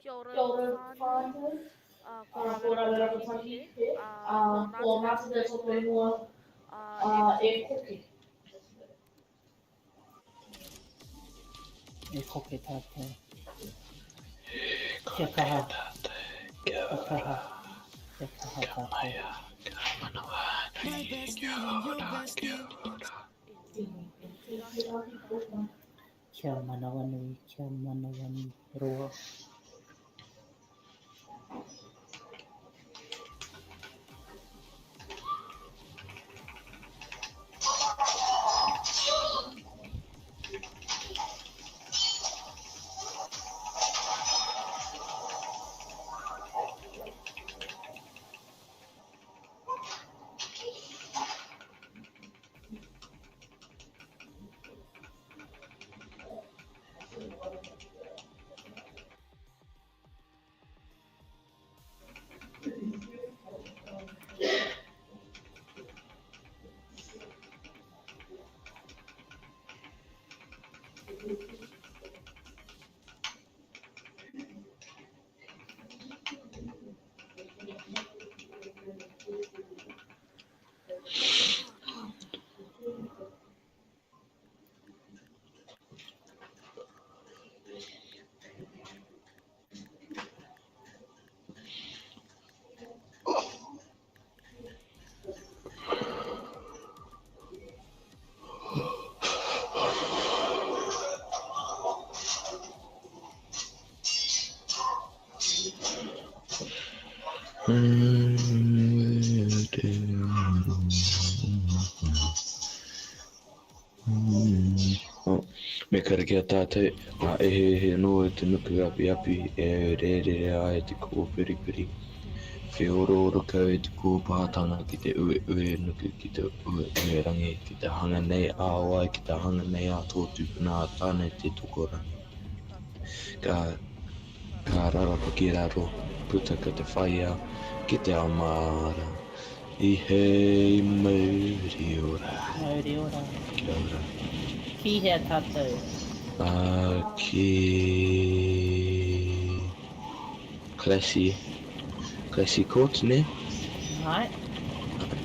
Kia ora whānau. Ko Rawe Rakataki he. Ko Ngāti Te tōku ingoa. E koke. E koke tātou. Kia kaha. Kia kaha. Kia kaha tātou. Kia Kia manawa nui. Kia ora. Kia ora. Kia manawanui, kia manawanui roa. Me karakia tātou, ngā eheehe anō e te nuku apiapi e rērere ai te kōpiripiri, wheorooro kau e te kōpātanga ki te ueue nuku ki te ueue rangi ki te hanga nei a wai ki te hanga nei a tō tupuna a Tāne te Tokorangi. Ka Ka rarapa ki raro, puta ka te whai ao, ki te ao māra. I hei mauri ora. Mauri ora. Kia ora. Ki hea tātou? Uh, ki... Classy. Classy Court, ne? Ai.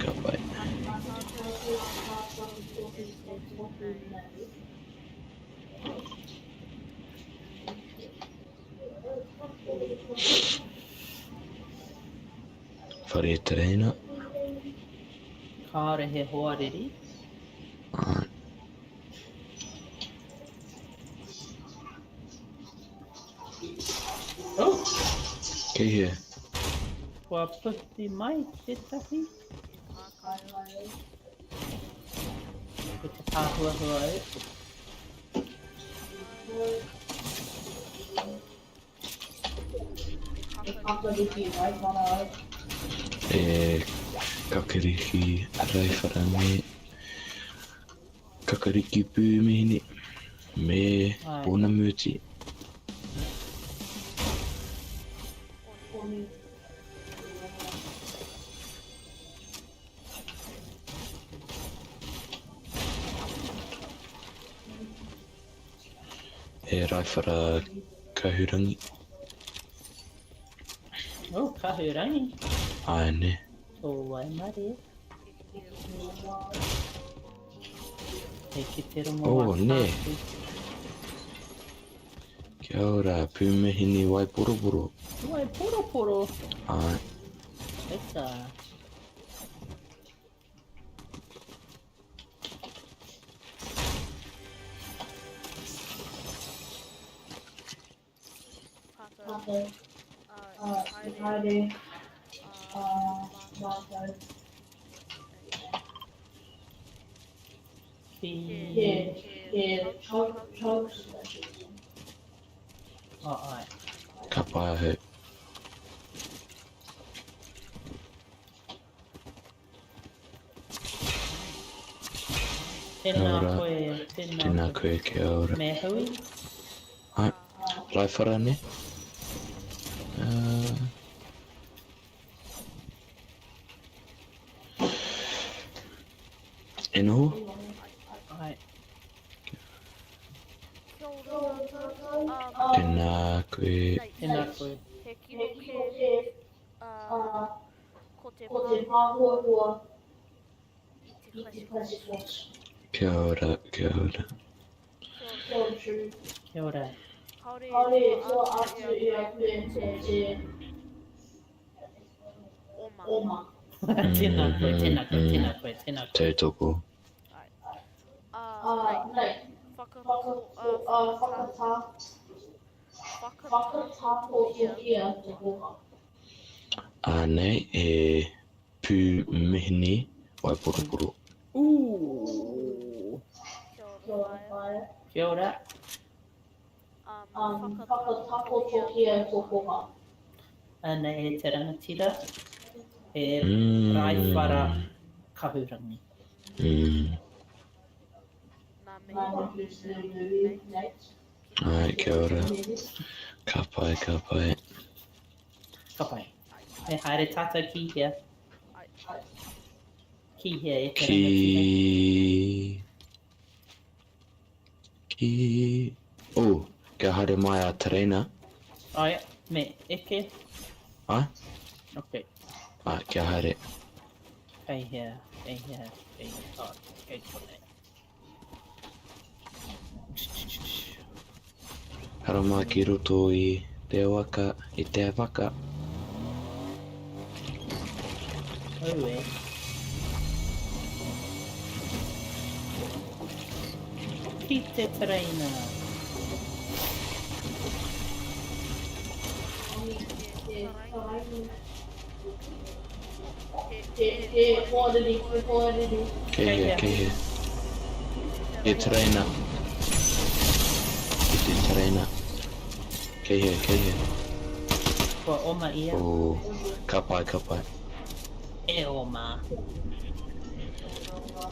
Ka pai. Whare tereina. Kāore he hoariri. Āe. Oh! Kei hea? Kua puti mai tētahi. Ko te pāhuahua au. E kakariki raiwhara me kakariki pūmihini me pōnamuti. He raiwhara kahurangi. Oh, kahurangi. Ae, ne. Tō waimarie. He ki te rongo Oh, ne. Kia ora, pūmihini waiporoporo. Waiporoporo? Ae. Eka. Tātou. Te haere. Mātou. Ki... He, he, Oh, ai. Ka pai ahau. Tēnā koe, tēnā, tēnā koe, kia ora. Me hui? Ai, raiwhara ne? Uh... E noho? Ai. Tēnā koe. koe. Tēnā koe. He kino kē, ko te pāhuahua i te Classic Watch. Kia ora, kia ora. Kia ora Drew. Kia ora. Kāore e tua atu i a koe ko te oma. Tēnā koe, tēnā koe, tēnā koe, tēnā koe. Tautoko. Nei, whakatakotohia te hōhā. Anei he pū mihini waiporoporo. Ooh. Kia ora whaea. Kia ora. Whakatakotohia te hōhā. Anei e te rangatira, he raiwhara kahurangi. Ai, kia ora. Ka pai, ka pai. Ka pai. Me haere tātou ki hea? Ki hea e te rangatira? Ki... Ki... Oh, kia haere mai a tereina. Ai, me eke. Ai? Ok. Ai, kia haere. Kei hea, kei hea, kei hea. Oh, kei konei. Haramai ki roto i te waka, i te waka. Aue. Ki te tereina. Kei hea, kei hea. Te tereina. Ki te tereina. Kei hea, kei hea. Kua oma ia. Oh, ka pai, ka pai. E oma.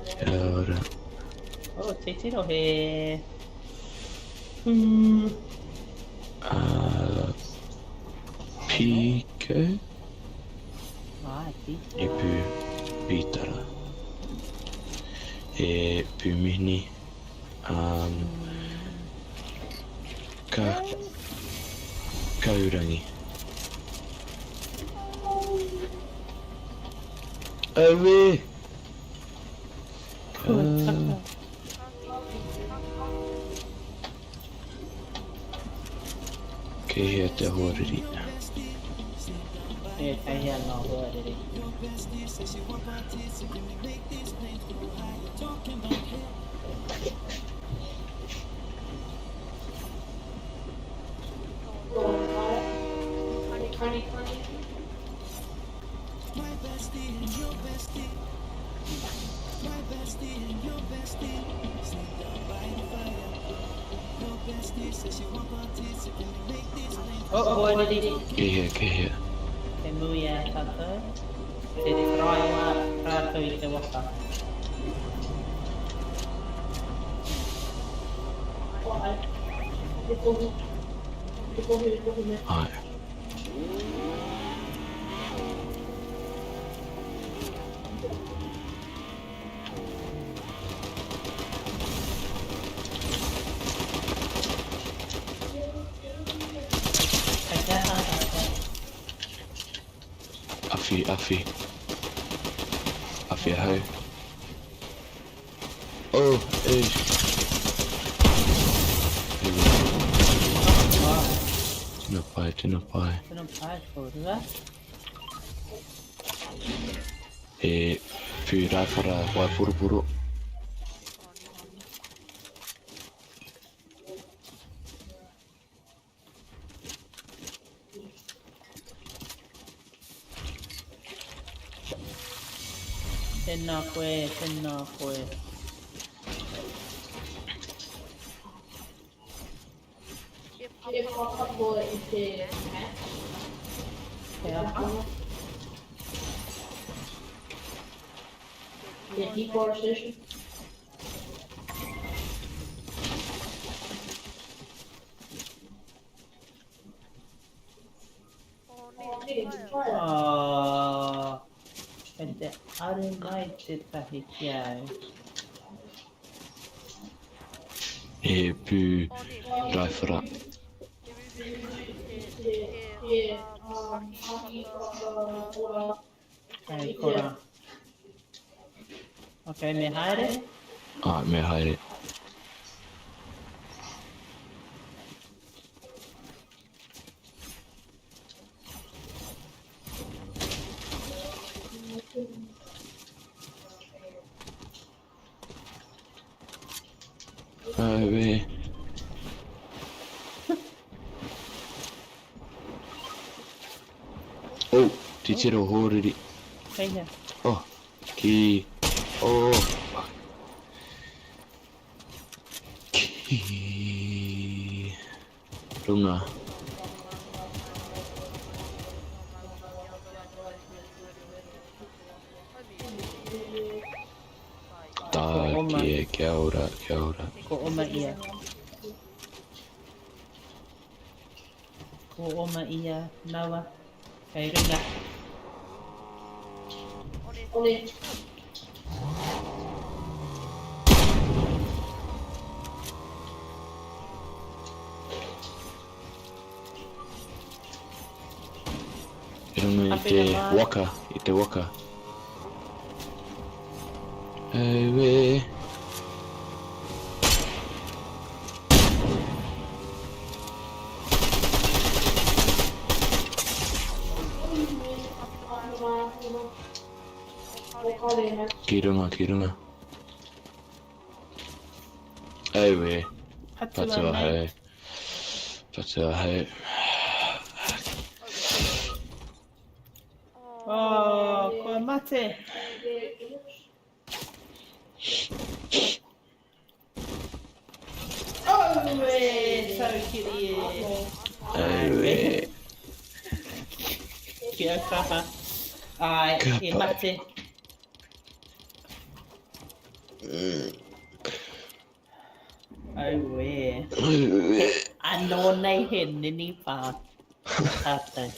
Kia ora. Oh, titiro he pū. PK? Ai, pītara. He pū pītara. He pū mihini. Ka, kaurangi. Aue! Kua taka. Kei hea te hoariri? E, kei hea ngā hoariri? Oh, hoariri! Kei hea, kei hea? Te muia tātou, te taraiwa rātou i te waka. Ai. Kei te aha tātou? Awhi, awhi. Awhi ahau. Oh, e. Tino pai, tino pai. Tino pai, kōrua. He pū rāwhara waiporoporo. Tēnā koe, tēnā koe. He papa i te match. He aha? Te deforestation. Oh, kei te aru mai tētahi ki au. He pū raiwhara. He mahi whakaora. Hei kora. Ok, me haere? Āe, me haere. Auē. Oh, titiro hōriri. Kei hea? Oh, ki... Oh, fuck. Ki... Runga. Tāki e, kia ora, kia ora. Ko oma ia. Ko oma ia, nawa, kei runga. One. I runga i te waka, i te waka. Auē. Ki runga, ki runga. Auē. Patua hau. Patua hau. Oh, kua mate. Aue, taukiri e. Aue. Kia kaha. Ai, e mate. Aue. Aue. Anō nei he ninipa tātou.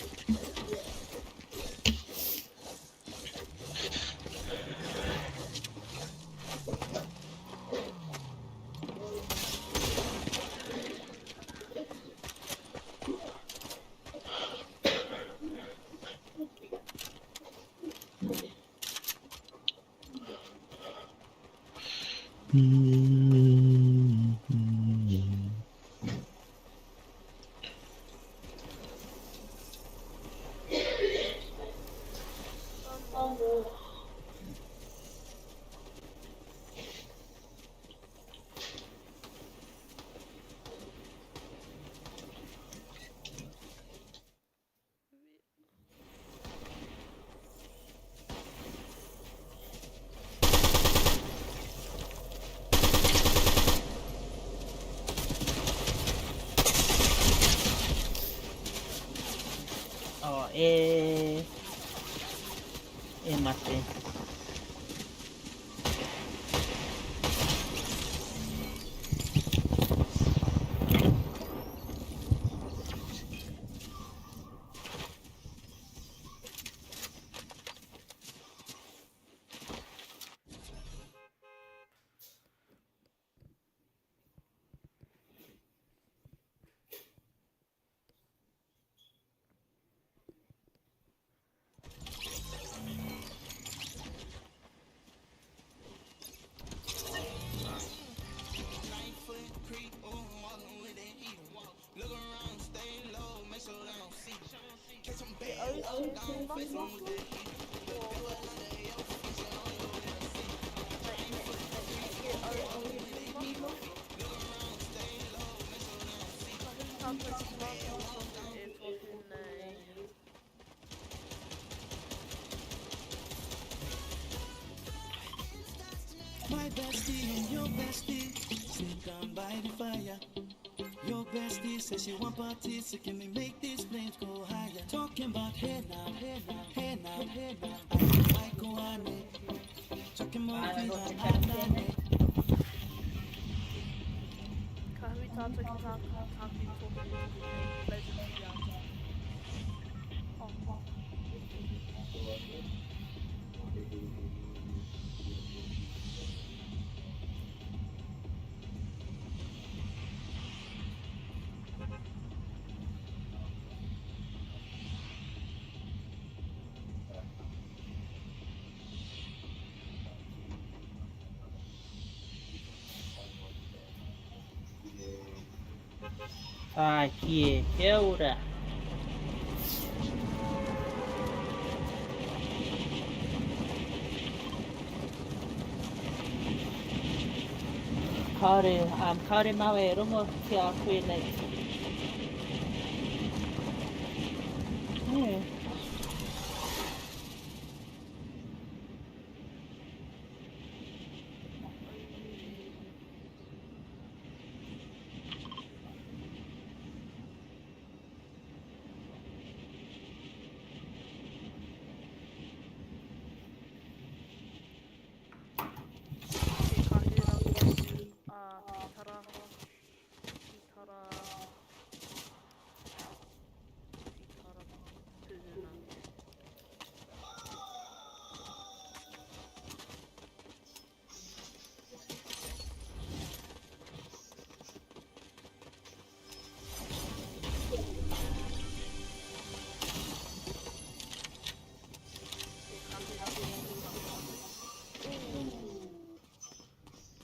Oh, e... E mate. My bestie and your bestie sit down by the fire. Your bestie says she want parties, so can we make these flames go higher? Talking about hey now, hey now, hey now, hey now. I go on it. Talking more than Ka hui tātou ki tā tāku tohu hei Legend ki a Oh. Ai, ki e, kia ora. Kāore, um, kāore māua e rongo ki a koe nei. Yeah. Te kahurangi a Pitara, Pitara, Pitara Tuhuna.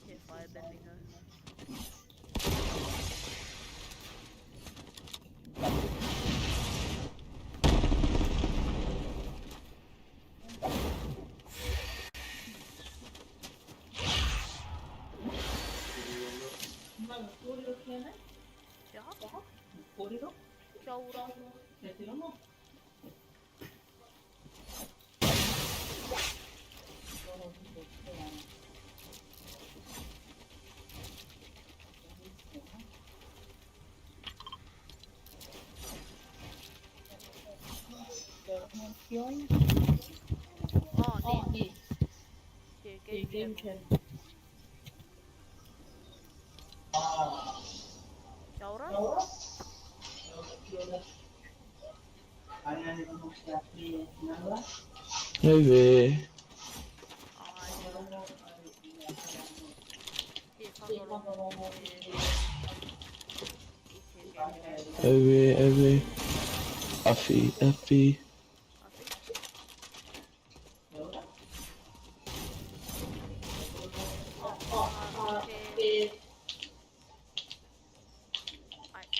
He firebending her. Kōrero ki anei? Kia aha? Kōrero? Kia ora. Kei te rongo? Oh, nē. He game cam. Kia ora. Auē. Ai. He whakarongo i te game cam. Auē, auē. Awhi, awhi. Awhi. Oh, he...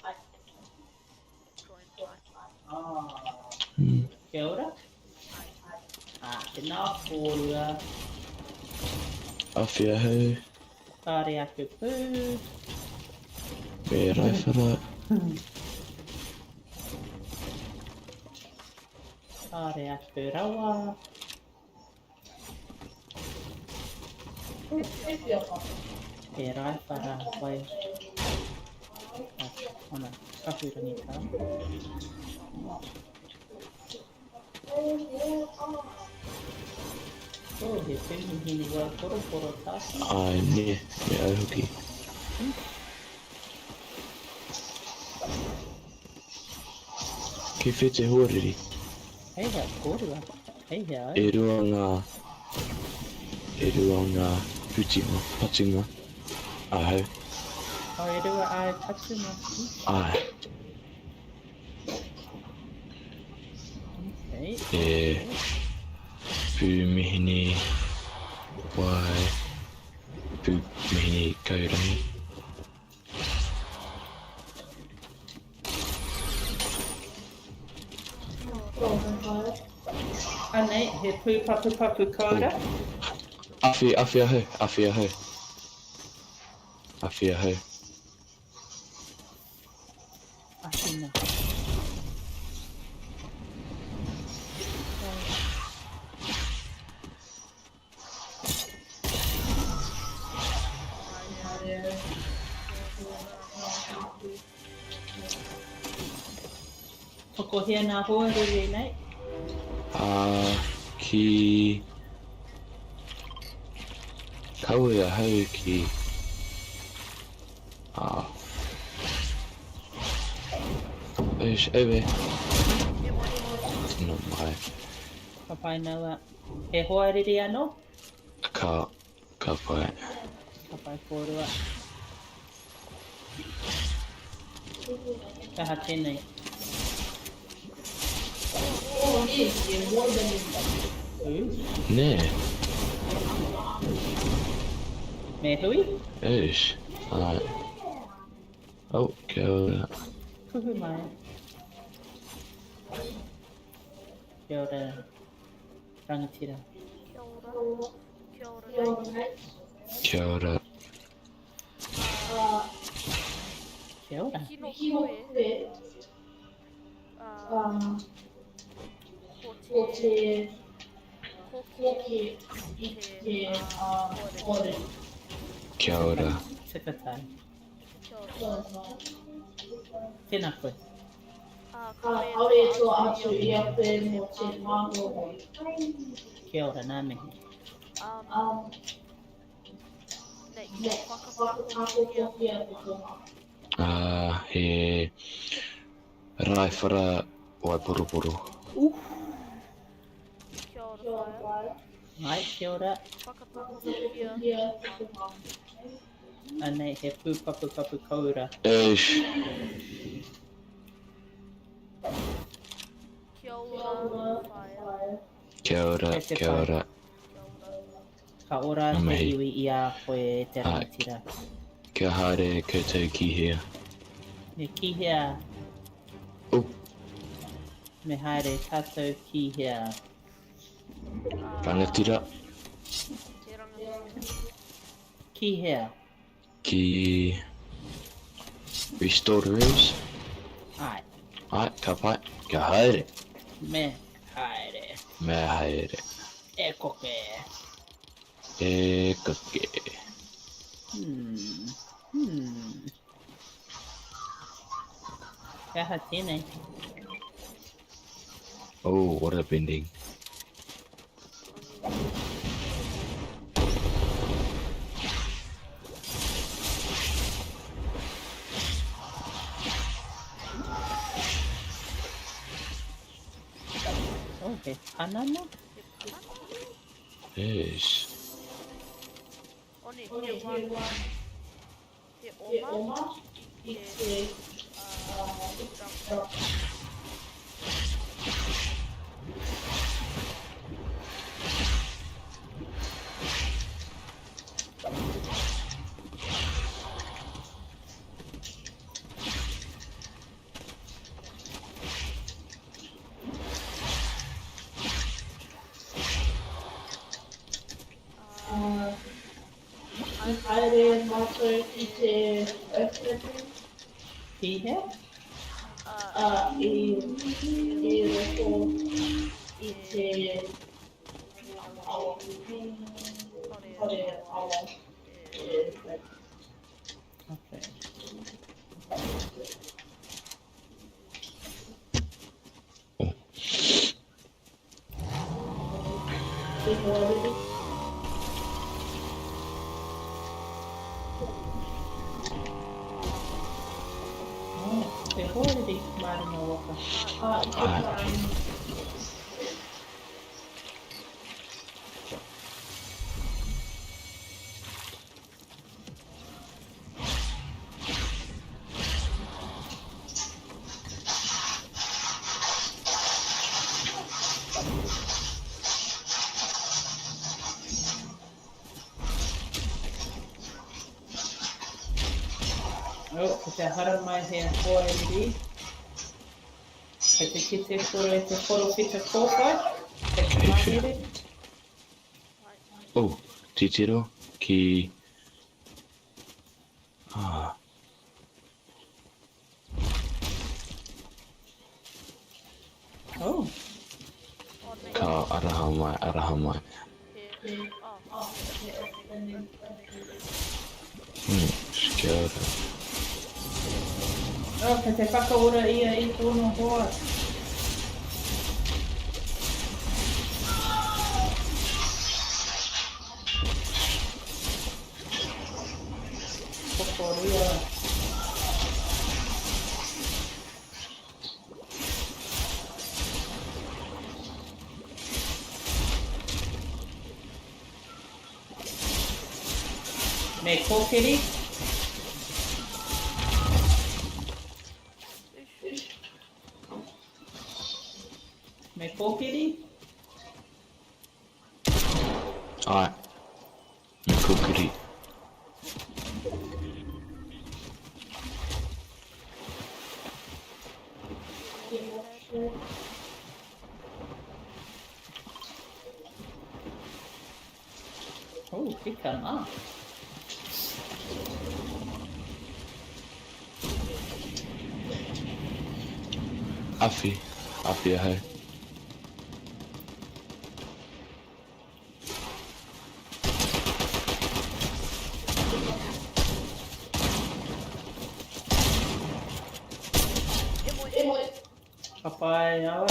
Ai. Join party. Kia ora. Ai. Ah, tēnā kōrua. Awhi ahau. Kāre aku pū. Me raiwhara. Kāre aku rawa. He raiwhara wai. Ah, ona, kahurangi ka. Oh, he pūmihini wai poroporo tāku. Ai, nē, me au hoki. Kei whea te hoariri? Hei hea kōrua, hei hea au. E rua ngā, e rua ngā putinga, patunga, ahau. Oh, e rua āu patunga. Āe. Okay. E pūmihini wai, pūmihini kaurangi. Anei, he pūpakupaku koura. Awhi, awhi ahau, awhi ahau. Awhi ahau. Awhina. Tokohia nā hoariri nei? Ā, ki... Kawe ahau ki... Ā... Eish, ewe. Tino mai. Ka pai naua. He hoariri anō? Ka, ka pai. Ka pai kōrua. He aha tēnei? Ooh. Nē. Me hui? Eish, ai. Oh, kia ora. Kuhu mai. Kia ora, rangatira. Kia ora. Kia ora, mate. Kia ora. Kia ora. Kino koe. Ko te koki i te kore. Kia ora. Tika tai. Kia ora. Tēnā koe. Kāore e toa atu i a koe mō te māhoroi. Kia ora, nā mihi. Nei, whakatakotohia te toha. Ā, he raiwhara waiporoporo. Kia ora, whaea. Ai, kia ora. Whakatakotohia te toha. Anei he pūpapupapu koura. Eish. Kia ora, whaea. Kia ora, Kei te kia pai. ora. Ka ora Ngā te mihi. iwi i a koe e te Ai. rangatira. Kia haere koutou ki hea? Me ki hea? Oh. Me haere tātou ki hea? Rangatira. He rangatira. Ki hea? Ki Restore Res. Ai. Ai, ka pai. Kia haere. Me haere. Me haere. E koke. E koke. Hmm. Hmm. He aha tēnei? Oh, what a bending. Oh, he panana? Yes. One, he wā, he oma i te ranga. I haere mātou i te earthquake. Ki hea? I, i roto i te awa. Whare awa. Okay. Oh, te hoariri mā runga waka. Ai. Oh, ko te haramai he hoariri. Kei te kite koro i te porowhita kōwhai, kei te Kei whea? mahere. Oh, titiro ki... Ah. Oh. Ka araha mai, araha mai. Kia ora. Oh, kei te whakaora ia i tōna hoa. Tokorua. Me kōkiri. Me kōkiri. Āe. Me kōkiri. Oh, tika nā. Awhi, awhi ahau. E moe. Ka pai awa.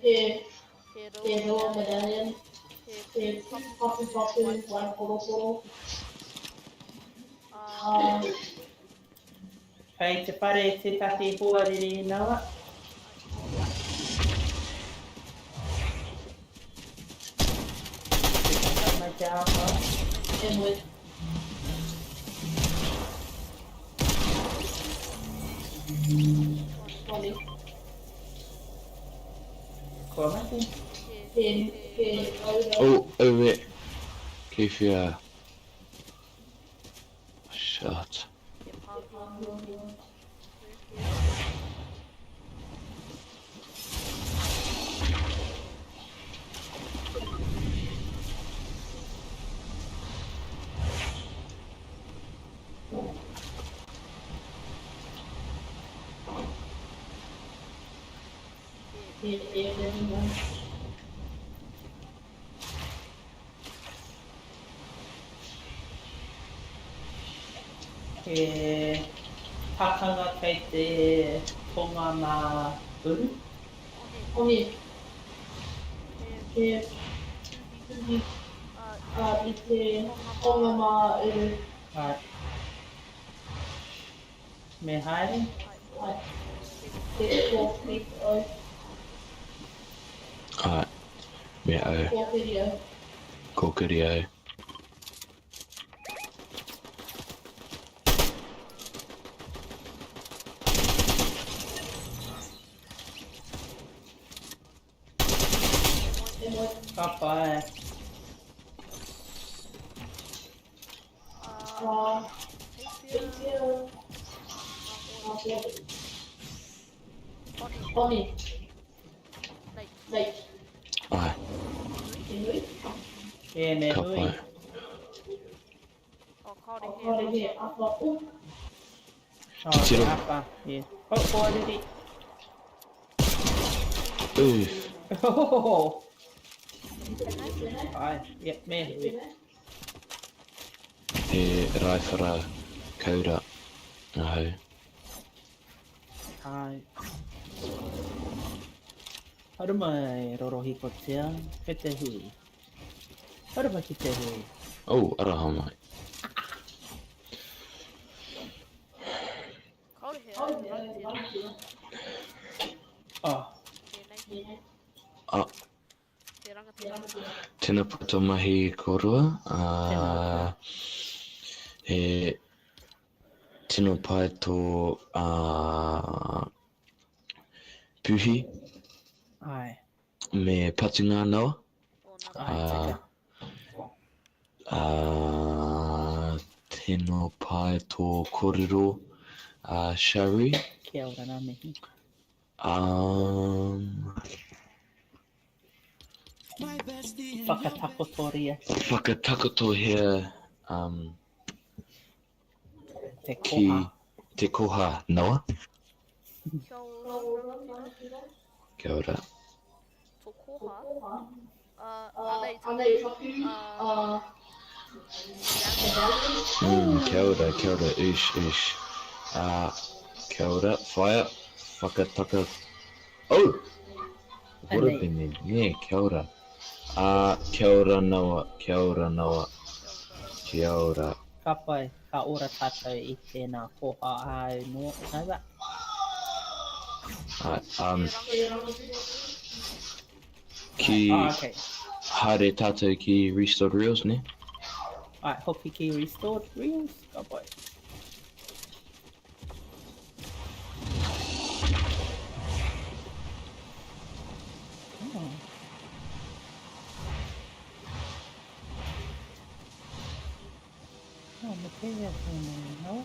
He, he roa medallion, he papupapu waikorokoro. Kei te whare tētahi hoariri nawa. Tika mai te āwha. E moe. Kua mate. He, he aura. Oh, aue. Kei whea. Shut. He e He pakanga kei te tonga mā uru. Oni. He tuhi i te tonga mā uru. Ai. Me haere. Ai. He kōwhiri au. Ai. Me au. Kōwhiri au. Kōkiri au. E moe. Ka pai. Oni. Nei. Ai. He nui. E me Ka hui. pai. Kāore he apa o. Oh, Titiro. te apa. Yeah. Oh, hoariri. Oof. Oh. Ai, yeah, me hui. He raiwhara kaura ahau. Ai. Haere mai, rorohikotia, ki te hui. Haere mai ki te hui. Oh, aroha mai. Oh, Ah, tēnā pai tō mahi kōrua. Tēnā. He tino pai tō puhi ai. me patunga nawa. Ai, tika. Tino pai tō kōrero, Shari. Kia ora ngā mihi. Whakatakotoria. Whakatakotohia um, Te ki koha. te koha noa. Kia ora. Tō koha. Anei taku Kia ora, kia ora, ish, ish. Kia ora, whaea, whakataka... Oh! Would have been then. Yeah, kia ora. Kia ora Noa, kia ora Noa. Kia ora. Ka pai, ka ora tātou i tēnā koha āu noa, Noa. Ai, ki... Oh, okay. Haere tātou ki Restored Reels, ne? Ai, hoki ki Restored Reels, ka pai. Oh. Oh, me pēhea. Hea tēnei ingoa?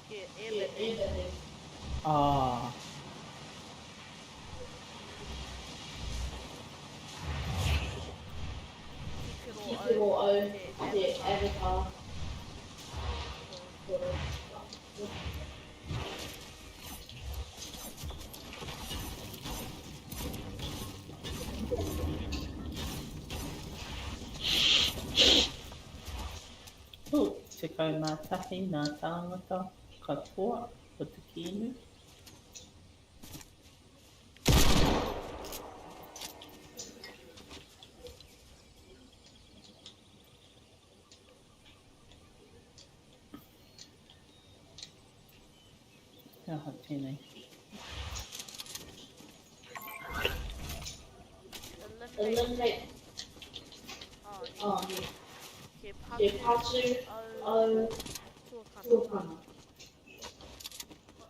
Kia? He Ebony. Ah. Titiro au te avatar. Oh, 11 ngā tāngata katoa o te kēmu. He aha tēnei? Eliminate oh, he patu au tuakana.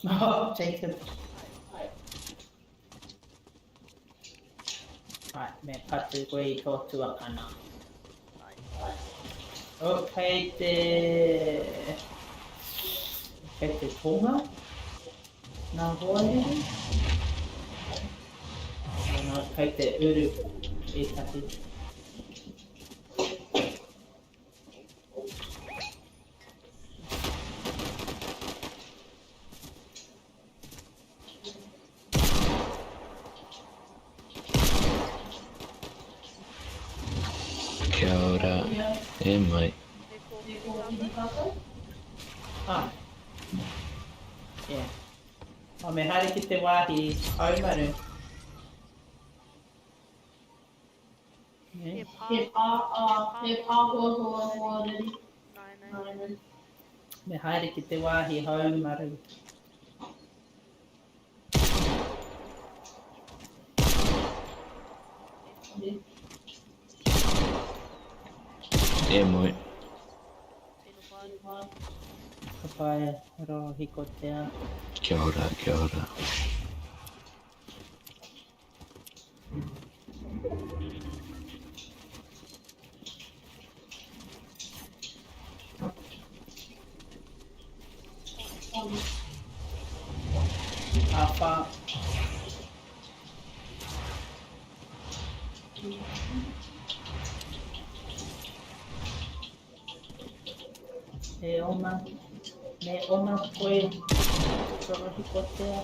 Oh, Jacob. Right, me patu koe i tō tuakana. Oh, kei te... Kei te tonga? Ngā hoariri? Nā, kei te uru ētahi. Kia ora. E mai. He kōwhiri tātou? Ah. Yeah. Oh, me haere ki te wāhi haumaru. He pā, He pā, uh, he pā hoahoa hoariri. Nine. Me haere ki te wāhi haumaru. E moe. Tino pai. Ka pai, rohikotea. Kia ora, kia ora. Āwhā. E oma, me oma koe, rohikotea.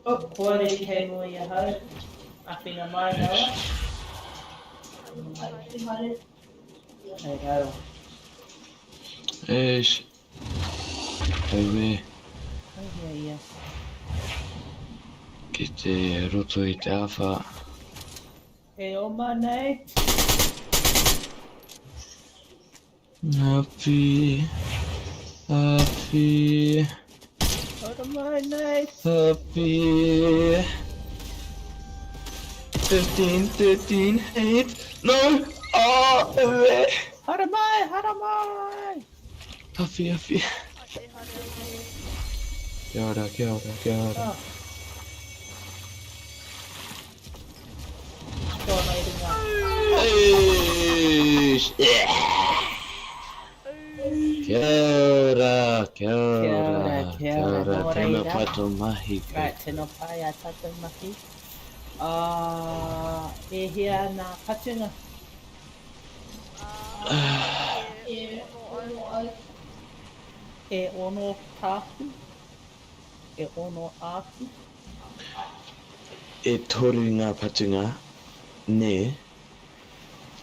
Oh, hoariri kei mua i ahau. Awhina mai rawa. Hei raro. Eish. Aue. Hei hea ia. Ki te roto i te awha. E oma nei. Awhi. Awhi. Ora mai nei. Awhi. 15, 13, 8, no! Oh, aue! Hara mai, hara mai! Awhi, awhi. Ai, e haere au. Kia ora, kia ora, kia ora. Oh. Tōna i runga. Eish! Kia ora, kia Kia ora, ora, kia kia ora. ora. Nō Tēnā reira. pai tō mahi koe. Right, tino pai a tātou mahi. Uh, e hia nā patunga? E ono au. E ono tāku? E ono āku? E toru ngā patunga, nē,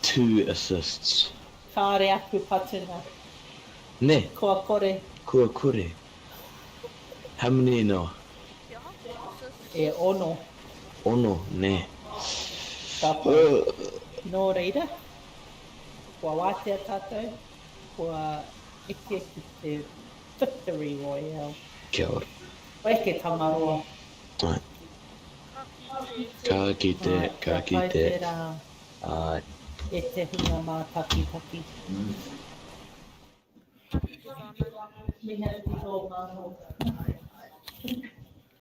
two assists. Kāore aku patunga. Nē. Kua kore. Kua kore. How many noa? Kia assists? E ono. Ono, nē. Ka pai. Nō reira, kua wātea tātou, kua eke ki te Victory Royale. Kia ora. Eke Tangaroa. Ai. Ka kite. Ka kite, ka Kia pai kite. te rā. Ai. E te hunga mātakitaki. Ka kite whānau. Mihi atu ki tō māro.